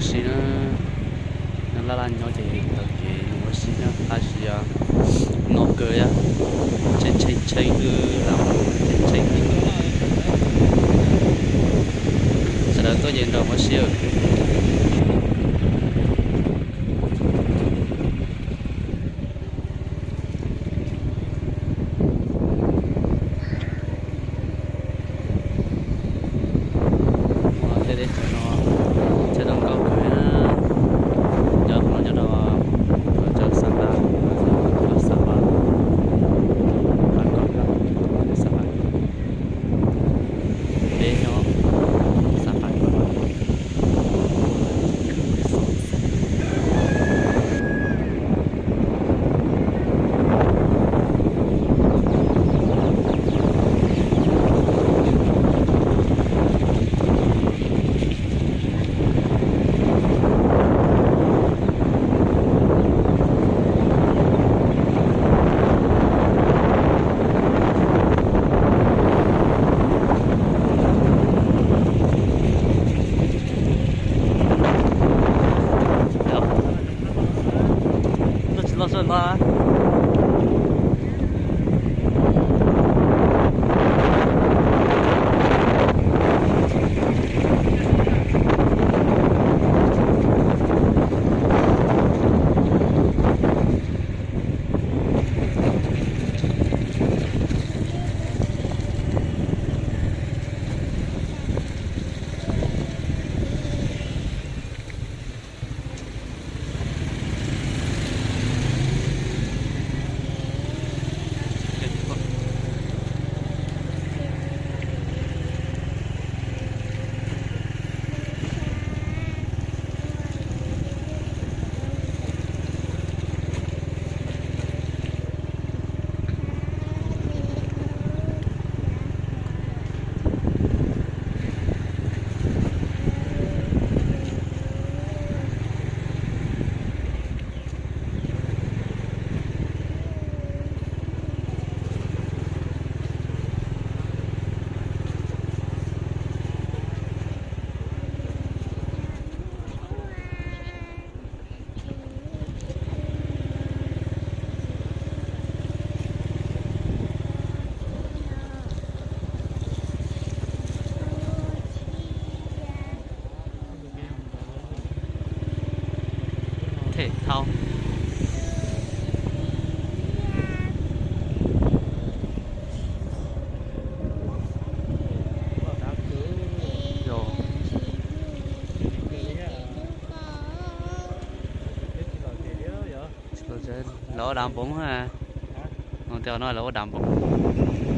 Si na, nyob laj laj nyob ces tau ces mus ua si na, tab sis no kawg yog tshee tshee tshee xwb, lam mus tshee tshee xwb. Sawv daws tuaj ces nrog ua si. Tej teb chaws no tsheb zoo nkauj kawg na. Nyob qhov no nyob rau teb chaws Xas Vas, Xas Vas, Xas Vas, peb nyob Xas Vas. Tuaj tsis loj soj no. Thể thao. Lawv ua dav npoov, no lawv ua dav npoov.